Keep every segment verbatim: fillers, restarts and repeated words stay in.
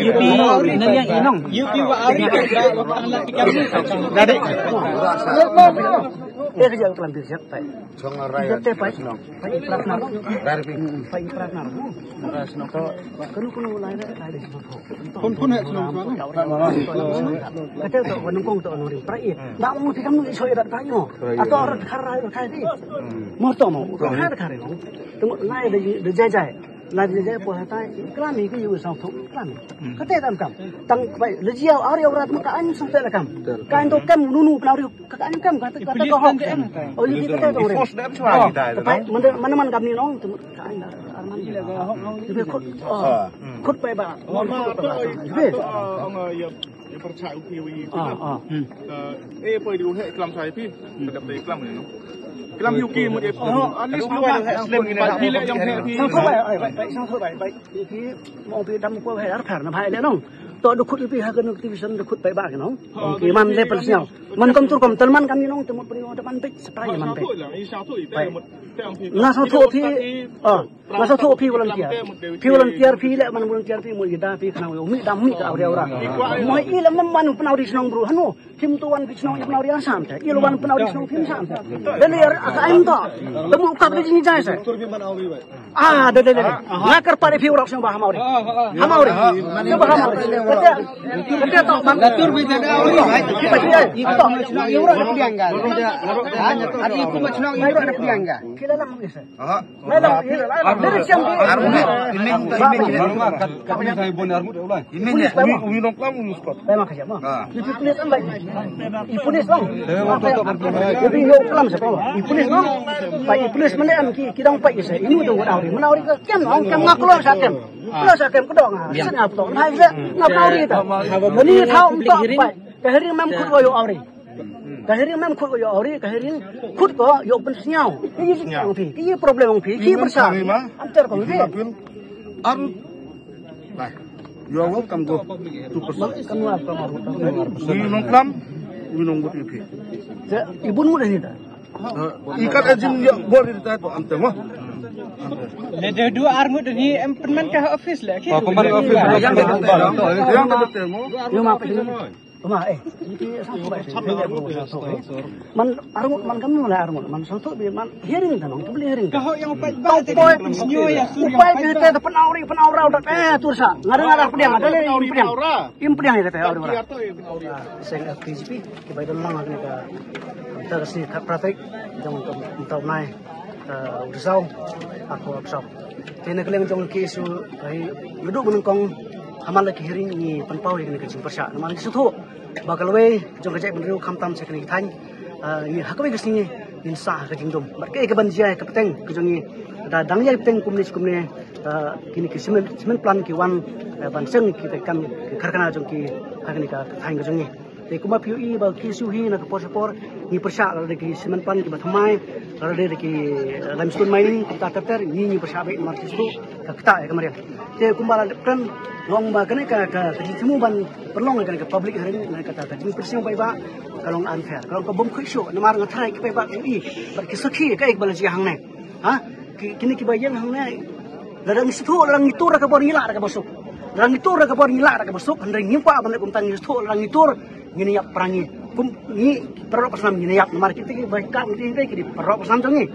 Yu pi naliang inong. Yu pi wa ari. Eh, kejap, kelam kejap, tai. Kejap, tai, pai. Pai, iprat nar. Pai, iprat nar. Kanu, kanu, lai, lai, lai. Khun, khun, eh, shnong, shnong. Kata tu, wa nyngkong tu, nongrim prai. Da mo ti kam ni soi rat prai mo. Ato rat khar rai kai ti. Mo to mo. Khar khar mo. Tu lai de, de jai jai. Lai de jai po hatai. Klam ni ki yu sang tu klam. Kata tam kam. Tang pai le jiau ari rat mo ka an sang te kam. Ka an to kam nunu pnau ri ka an kam kata kata ko hok. Oh, yu kata to. Force dem chwa kita. Pai mana mana kam ni nong tu ka an arman. Yu khut. Oh. Khut pai ba. Yu. Ïa pyrchah u phi wi. Ah, ah. Eh, poi di u heh klam sa ïa phi. Ka dap dei klam ne, no? Klam ïa u ki mut ïa phi. At least u heh slem ne. Phi le jong heh phi. Sang thok bai, bai, bai, sang thok bai, bai. Phi mo phi dam ko heh ar phar na bai le nong. To du khut ïa phi ha ka notification du khut bai ba ke nong. Ki man le pyrchah. Man kam tur kam tal man kam ni nong te mut pynïoh te man bit sa pai man bit. Nga sang thok phi. Ah. Nga sa thok phi volunteer. Phi volunteer phi leh man volunteer phi mo ida phi khnang u mi dam mi ka awria ura. Mo i lem man pnau ri shnong bru hanu. Phim tu wan phi shnong pnau ri Assam te. I lo wan pnau ri shnong phim sam te. Dali ar aka aim to. Temu ka ri jing jai se. Ah, da da da. Nga kar pare phi urak shnong ba hamauri. Hamauri. Ba hamauri. Kata kata to man. Tur bi da awri. Kita kita. To. Ura na pianga. Adi ku ma shnong ura na pianga. Kila lam ni se. Aha. Madam, ini, ini siang di. Armut, ini, ini, ini. Armut, kat, kat ni saya bon armut, ya Allah. Ini, ini, ini nongklam, ini spot. Saya makan siapa? Ah. Ini pulis kan baik. Ini pulis bang. Saya mau tutup armut. Jadi yo kelam siapa? Ini pulis bang. Pak, ini pulis mana am ki kidang pak isa. Ini udah udah awri. Mana awri ke kem, ong kem ngak keluar sa kem. Keluar sa kem kedong. Sen apa tu? Nah, isa ngak awri ta. Ini tahu untuk pak. Kehari mem kudu yo awri. Ka hearing mem khut ko ïoh awri, ka hearing khut ko ïoh pynsngew. Ki problem ong phi, ki pyrsa. Am ter ko phi. Armut. Nah, you are welcome go. Tu pyrsa. Kam wa kam wa. Wi nongklam, wi nongbut ïa phi. Ibun mut ni ta. Ikat ajin ïa bor ni ta to am ter mo. Le de du arngut ni em pynman ka office le. Pynman office. Yang ta ter mo. Yo ma phi. Uma, eh, ini satu baik. Man arngut man kam nula arngut man satu bi man hearing kan tu beli hearing. Kau yang upai ba te upai bi te pun awri pun awrau dak eh tu sa. Ngada ngada pediang ada le im pediang. Im pediang ya kata awri awrau. Seng F K G P kita dah lang ni ka. Kita kasi kat pratik jong untuk untuk nai. Udah sau aku absorb. Te na ka liang jong ki issue ka hi naduh mynnyngkong ha man la ki hearing ngi pynpaw ïa kane ka jingpyrshah. Namar ngi sngewthuh ba ka lawei jong ka jaitbynriew khamtam sha kane ka thaiñ, ah, ngi ha kawei ka sngi ngin sah ha ka jingdum. Bad kaei kaban jia ïa ka bteng ka jong ngi, da dang ïa ka bteng kumne shi kumne, ah, kine ki cement, cement plant ki wan, ah, ban seng kita kan ki karkhana jong ki ha kane ka thaiñ ka jong ngi. Te kumba phi ïohi ba ki shu hi na ka por sha por ngi pyrshah, lada ki cement plant kiba thymmai, lada ki limestone mining, kumta ter ter ngi ngi pyrshah beit namar ki shu ka ktah ïa ka mariang. Te kumba la dep kren long ba kane ka ka ka jingthmu ban pynlong ïa kane ka public hearing, kane kata ka jingpyrsngew paidbah ka long unfair, ka long ka bym khuid shuh namar nga tharai ki paidbah ki ïohi bad ki sakhi kaei kaba la jia hangne. Ha? Ki, kine kiba ïeng hangne, lada ngi sngewthuh, lada ngi tur da ka bor ngi lah da kaba suk. Lada ngi tur da ka bor ngi lah da kaba suk, hynrei ngim kwah ban leh kumta, ngi sngewthuh lada ngi tur ngin ïap para ngi. Kum ngi para rok para snam ngin ïap namar kita kiba kat ngi, kita ki dei para rok para snam jong ngi.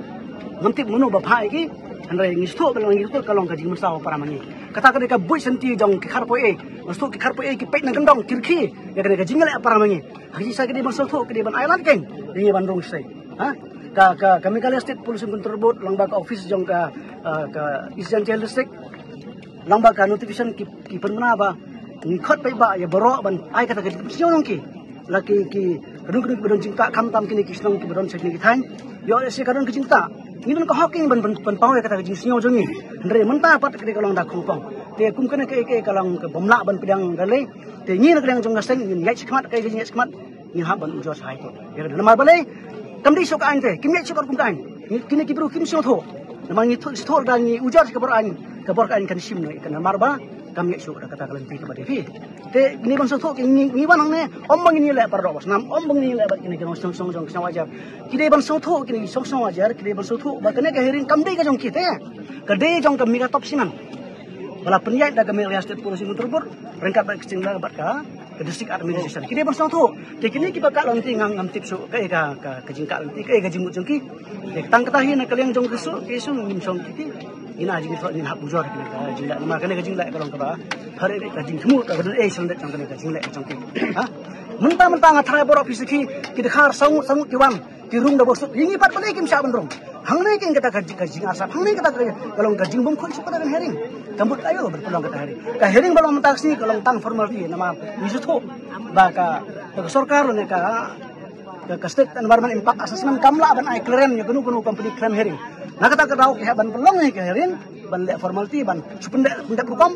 Ngam tip mano ba phah ïa ki, hynrei ngi sngewthuh ba lada ngi tur ka long ka jingmynsaw para ma ngi. Kata ka dei ka buit senti jong ki kharpoi ei. Ngi sngewthuh ki kharpoi ei ki peit na kyndong ki rkhie ïa kane ka jingleh para ma ngi. Ha ki sa ki dei ban sngewthuh, ki dei ban ai lad keiñ ïa ngi ban rung shisha. Ha? Ka, ka, ka Meghalaya State Pollution Control Board, lyngba ka office jong ka, ah, ka East Jaintia Hills District, lyngba ka notification ki, ki pynbna ba ngi khot paidbah ïa baroh ban ai kata ka jingpynsngew jong ki. La ki, ki, ka don, ka don, ka don jingktah, khamtam kine ki shnong kiba don sha kine ki thaiñ. Ïoh lehse ka don ka jingktah, ngi don ka hok keiñ ban, ban, ban pynpaw ïa kata ka jingsngew jong ngi. Hynrei mynta pat ka dei ka long da khongpong. Te kum kane kaei kaei ka long ka bym lah ban pdiang da lei. Te ngi na ka liang jong ka seng ngin ïaid shakhmat, kaei ka jingïaid shakhmat ngin hap ban ujor sha High Court. Ïa, namar balei? Kam dei shuh ka aiñ te, kim ïaid shuh katkum ka aiñ. Ngi, kine ki briew kim sngewthuh. Namar ngi sngewthuh lada ngi ujor sha ka bor aiñ, ka bor ka aiñ kan shim noh ïa ka, namar ba kam ïaid shuh da kata ka lynti kaba dei phi. Te ngi ban sngewthuh, ki ngi, ngi wan hangne ym ba ngin ïaleh para doh para snam, ym ba ngin ïaleh bad kine ki nongshong shnong jong ka shnong Wahiajer. Ki dei ban sngewthuh, kine ki nongshong shnong Wahiajer ki dei ban sngewthuh ba kane ka hearing kam dei ka jong ki te, ka dei jong ka Meghatop Cement. Ba la pynïaid da ka Meghalaya State Pollution Control Board ryngkat bad ka jingla bad ka, ka District Administration. Ki dei ban sngewthuh. Te kine kiba kah lynti ngam, ngam tip shuh kaei ka, ka, ka jingkah lynti, kaei ka jingmut jong ki. Te tang kata hi na ka liang jong ki shu, ki shu ngim shong ki, ki. Ngin ai jingthoh, ngin hap ujor kane ka jingleh. Namar kane ka jingleh ka long kaba, ha, ka jingthmu ka don ei sha lyndet jong kane ka jingleh jong ki. Ha? Mynta mynta nga tharai baroh phi sakhi, ki dkhar saw ngut saw ngut ki wan. Ki rung da bor suk, ïa ngi pat balei kim shah ban rung. Hangne keiñ kata ka, ka jingarsap, hangne kata ka, ka long ka jingbymkhuid suk kata ka hearing. Kam bud aïu ban pynlong kata hearing. Ka hearing ba long mynta ka sngi ka long tang formality namar ngi sngewthuh ba ka, ka sorkar ne ka, ka, ka State Environment Impact Assessment kam lah ban ai clearance ïa kano kano company claim hearing. Na kata ka daw ki hap ban pynlong ïa ka hearing ban leh formality ban shu pyndep, pyndep rukom.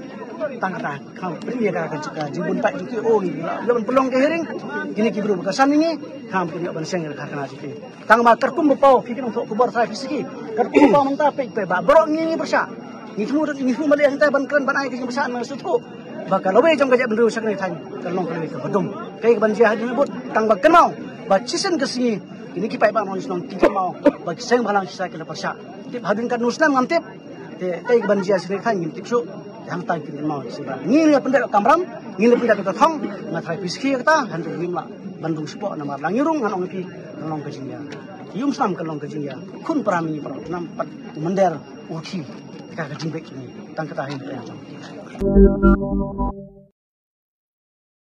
Tang kata, kham pyndep ïa ka, ka, ka jingbun paid jong ki, oh, ngi lah ban pynlong ka hearing. Kine ki briew ba kyrsan ïa ngi, kham pyndep ban seng ïa ka karkhana jong ki. Tang ba katkum ba paw, phi ki nongthoh khubor, tharai phi sakhi. Katkum ba paw mynta peit, peit ba baroh ngi ngi pyrshah. Ngi thmu, ngi thmu mali hangta ban kren ban ai ka jingpyrshah na sngewthuh ba ka lawei jong ka jaitbynriew sha kane ka thaiñ ka long ka lawei kaba dum. Kaei kaban jia hadien bud, tang ba kynmaw ba shisien ka sngi kine ki paidbah nongshong shnong ki kynmaw ba ki seng bhalang shisha ki la pyrshah. Tip hadien katno snem ngam tip. Te kaei kaban jia sha kane ka thaiñ ngim tip shuh. Te hangta ngin kynmaw shisha ba ngi la pyndep kamram, ngi la pyndep ka thong, nga tharai phi sakhi ïa kata, hynrei ngim lah ban rung shapoh namar la ngi rung ngan ong ïa phi, kan long ka jingïa. Ïa u Mynsnam kan long ka jingïa. Khun para ma ngi para snam pat u mynder u rkhie. Ka, ka jingbit jong ngi. Tang kata hi ka jong.